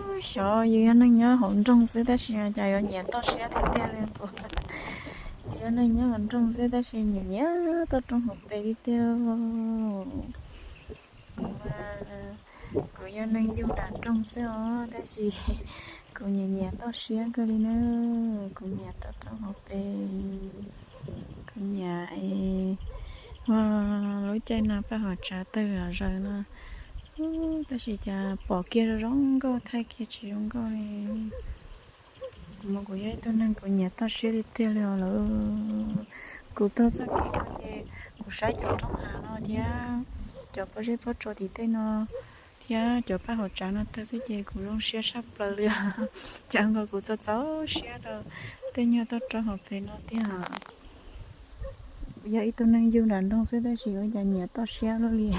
Xyov yus yog neeg nyob hauv nroog xwb tab sis cas yuav nyiam toj siab tiag tiag li kuv. Yus yog neeg nyob hauv nroog xwb tab sis nyiam nyiam toj roob hauv pes tiag tiag. Kuv, kuv yog neeg yug nram nroog xwb os tab sis kuv nyiam nyiam toj siab kawg li na. Kuv nyiam toj roob hauv pes, kuv nyiam lub caij no paj hauv tsav tawg zom zaws no. Tab sis cas pom kiag zoo zoo nkauj thaij kiag tsis zoo nkauj li. Kuv mas kuv yog ib tug neeg kuv nyiam toj siab tiag tiag li os lawm. Kuv taug txoj kev no ces kuv saib cov roob hav no thiab cov pob zeb pob tsuas tim tej no thiab cov paj hauv tsav no tawg xwb ces kuv zoo siab tshaj plaws li os. Cas nkaus kuv txaus txaus siab rau tej nyuag toj roob hauv pes no tiag. Kuv yog ib tug neeg yug nram nroog xwb tab sis ua cas nyiam toj siab luaj li.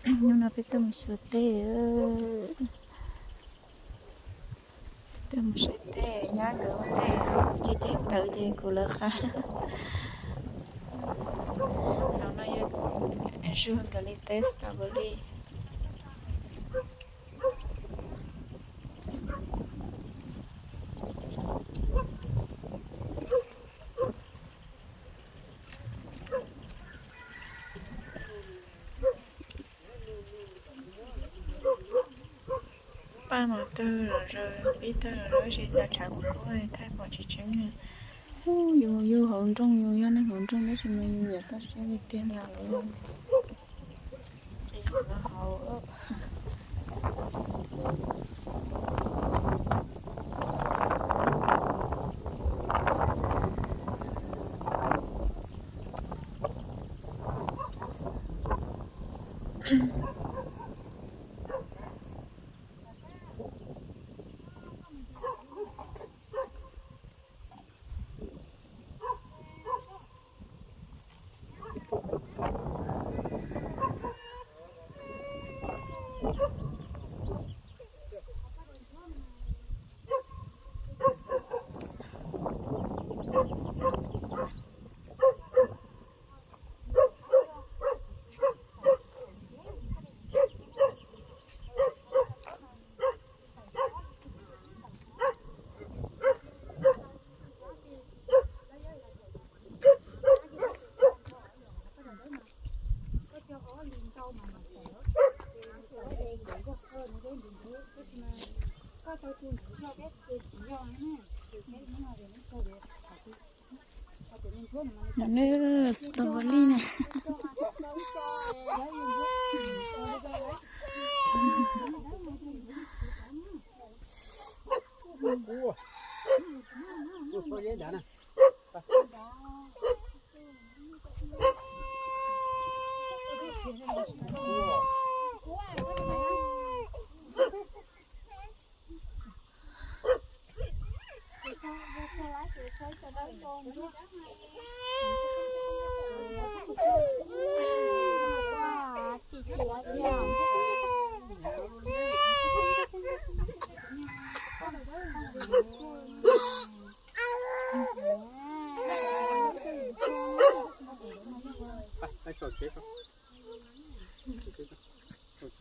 Hnub no peb tuaj mus xyuas teb, tuaj mus saib teb, nyab nkawd ua teb, kuv cem cem ntawv ces kuv lawv qab. Hauv no yog zug nkawd li teb strawberry. Paj mas tawg zom zaws, pib tawg zom zaws tab sis cas tshav kub kub thaij pom tsis tseeb. Yus yug hauv nroog, yus yog neeg hauv nroog tab sis mas yus nyiam toj siab tiag tiag li lawm. Ces yus los hauv. Nws strawberry ne.